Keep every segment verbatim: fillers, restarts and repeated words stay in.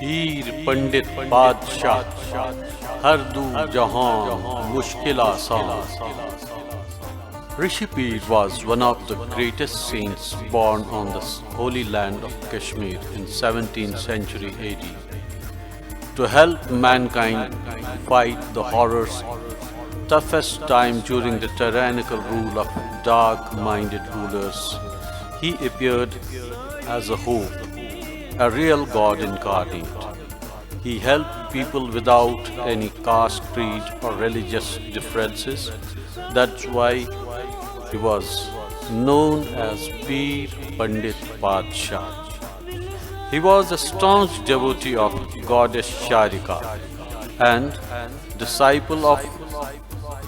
پیر پنڈت بادشاہ، ہر دو جہان مشکل آسان۔ Rishi Peer was one of the greatest saints born on the holy land of Kashmir in seventeenth century A D. To help mankind fight the horrors, toughest time during the tyrannical rule of dark-minded rulers, he appeared as a hope, a real God incarnate. He helped people without any caste, creed, or religious differences. That's why he was known as Peer Pandit Badshah. He was a staunch devotee of goddess Sharika and disciple of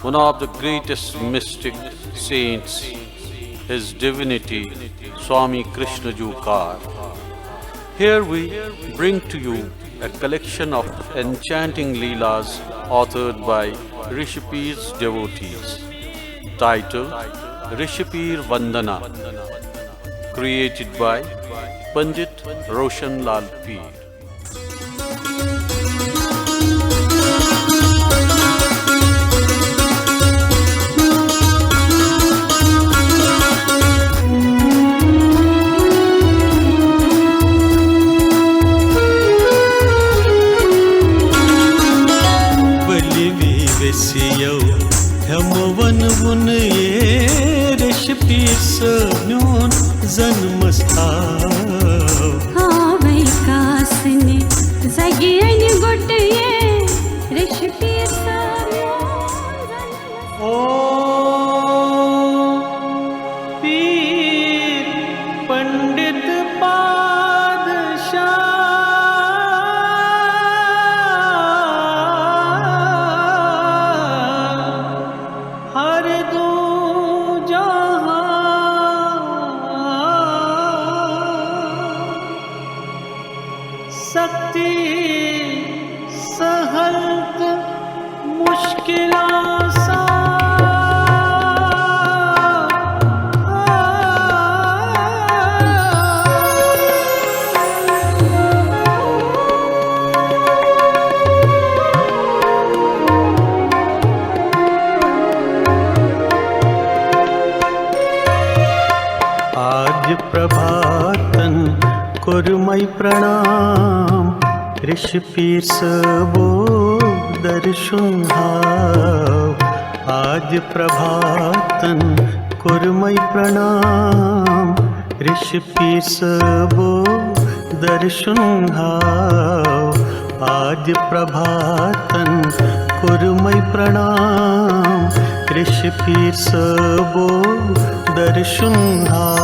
one of the greatest mystic saints, His Divinity Swami Krishna Jukar. Here we bring to you a collection of enchanting leelas authored by Rishi Peer's devotees, titled Rishi Peer Vandana, created by Pandit Roshan Lal Peer. ؤلِو ویسیو ہٮ۪مہٕ وَنوُن یے ریٚشہِ پیٖر صٲب میون زَن مَس تھاو۔ ہاوے کاسنہِ زگیٲنۍ گوٚٹہٕ یے ریٚشہِ پیٖر صٲب میون زَن مَس۔ او پیٖر پنڈت پادشاہ، ہر دو جہان سختی سہل تہٕ مشکل آسان۔ آدِ پرٛبھاتن کوٚرمَے پرٛنام، ریٚشہِ پیٖر صٲبو درشُن ہاو۔ آدِ پرٛبھاتن کوٚرمَے پرٛنام، ریٚشہِ پیٖر صٲبو درشُن ہاو۔ آدِ پرٛبھاتن کوٚرمَے پرٛنام، ریٚشہِ پیٖر صٲبو درشُن ہاو۔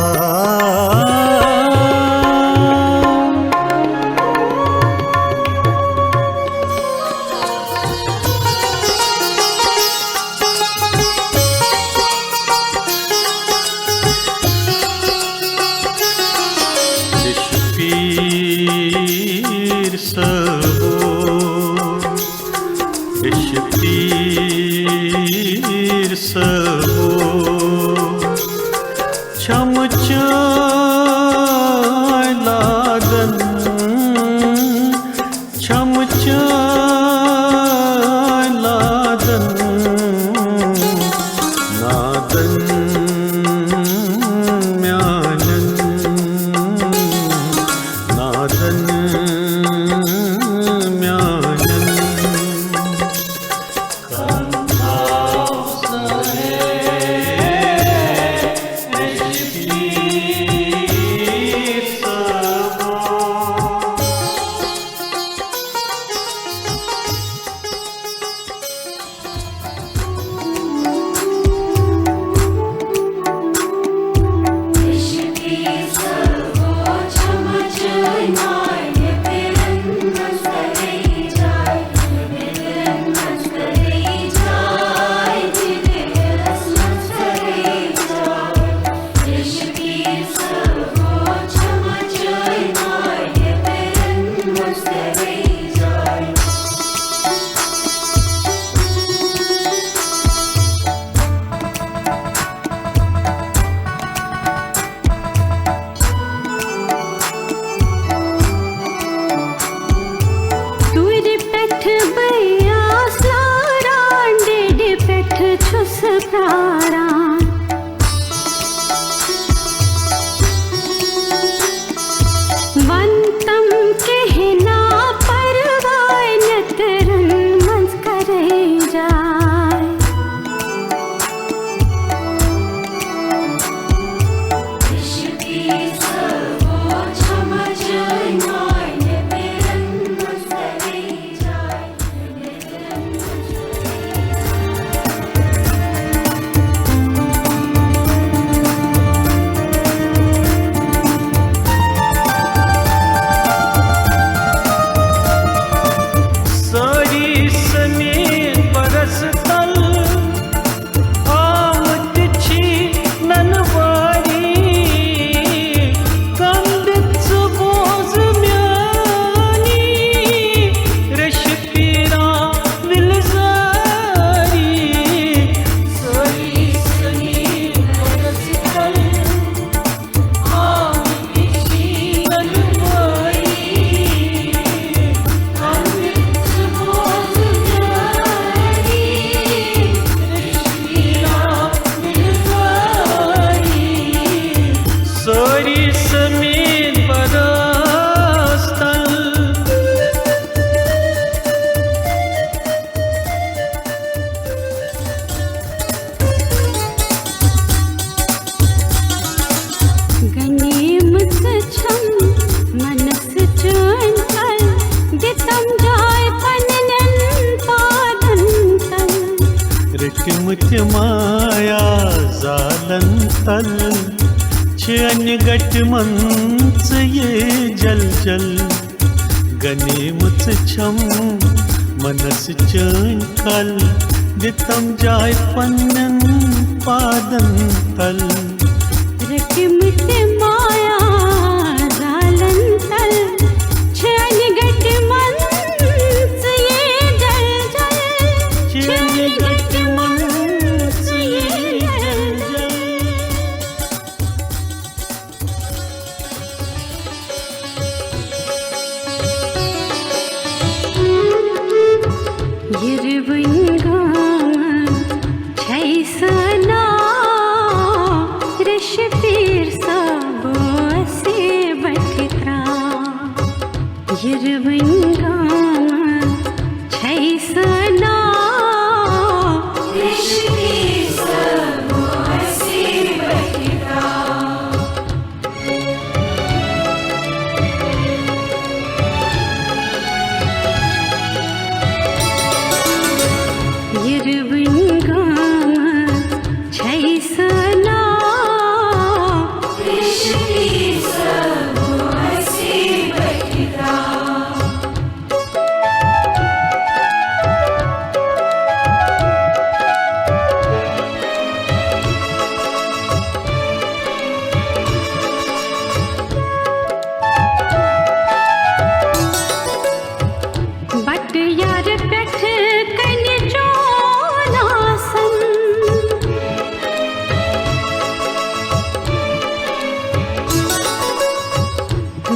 ریٚشہِ پیٖر صٲبو، ریٚشہِ پیٖر صٲبو، چھَمہٕ چٲنۍ تہِ مایا زالن تل، چھِ انہِ گٹہِ منٛز یہِ جل جل۔ گنیمٕژ چھم منس چٲنۍ کل، دِتم جاے پننٮ۪ن پادن تل۔ رٔٹمٕتۍ مایا زالن تل، چھِ انہِ گٹہِ منٛز یہِ جل جل۔ چھِ انہِ گٹہِ منٛز یہِ جل جل۔ یِروٕنۍ گامہٕ چھَے سنا، ریشہِ پیٖر صٲب اوسے بٹھِ ترٛاو۔ یِروٕنۍ گامہٕ چھَے سنا، ریشہِ پیٖر صٲب اوسے بٹھِ ترٛاو۔ یِروٕنۍ گامہٕ چھَے سنا، ریشہِ پیٖر صٲب اوسے بٹھِ ترٛاو۔ بٹہٕ یارٕ پٮ۪ٹھٕ کنہِ چون آسان۔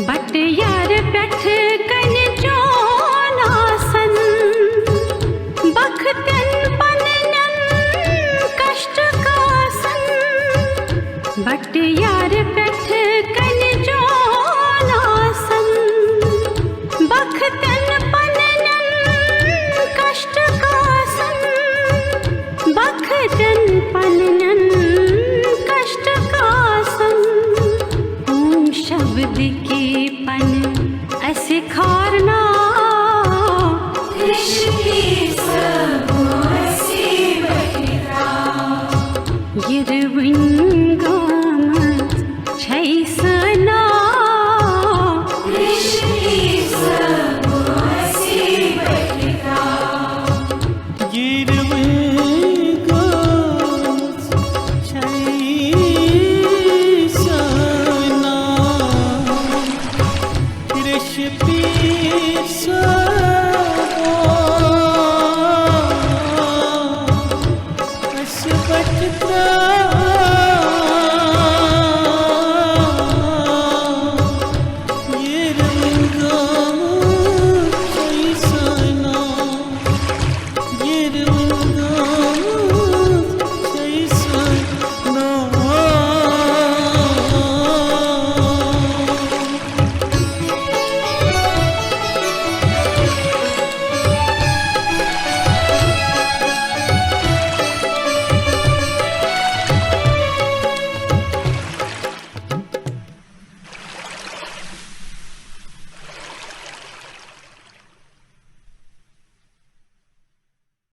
بٹہٕ یارٕ پٮ۪ٹھٕ کنہِ چون آسان۔ بختن پننٮ۪ن کشٹ کاسن۔ بٹہٕ یارٕ پٮ۪ٹھٕ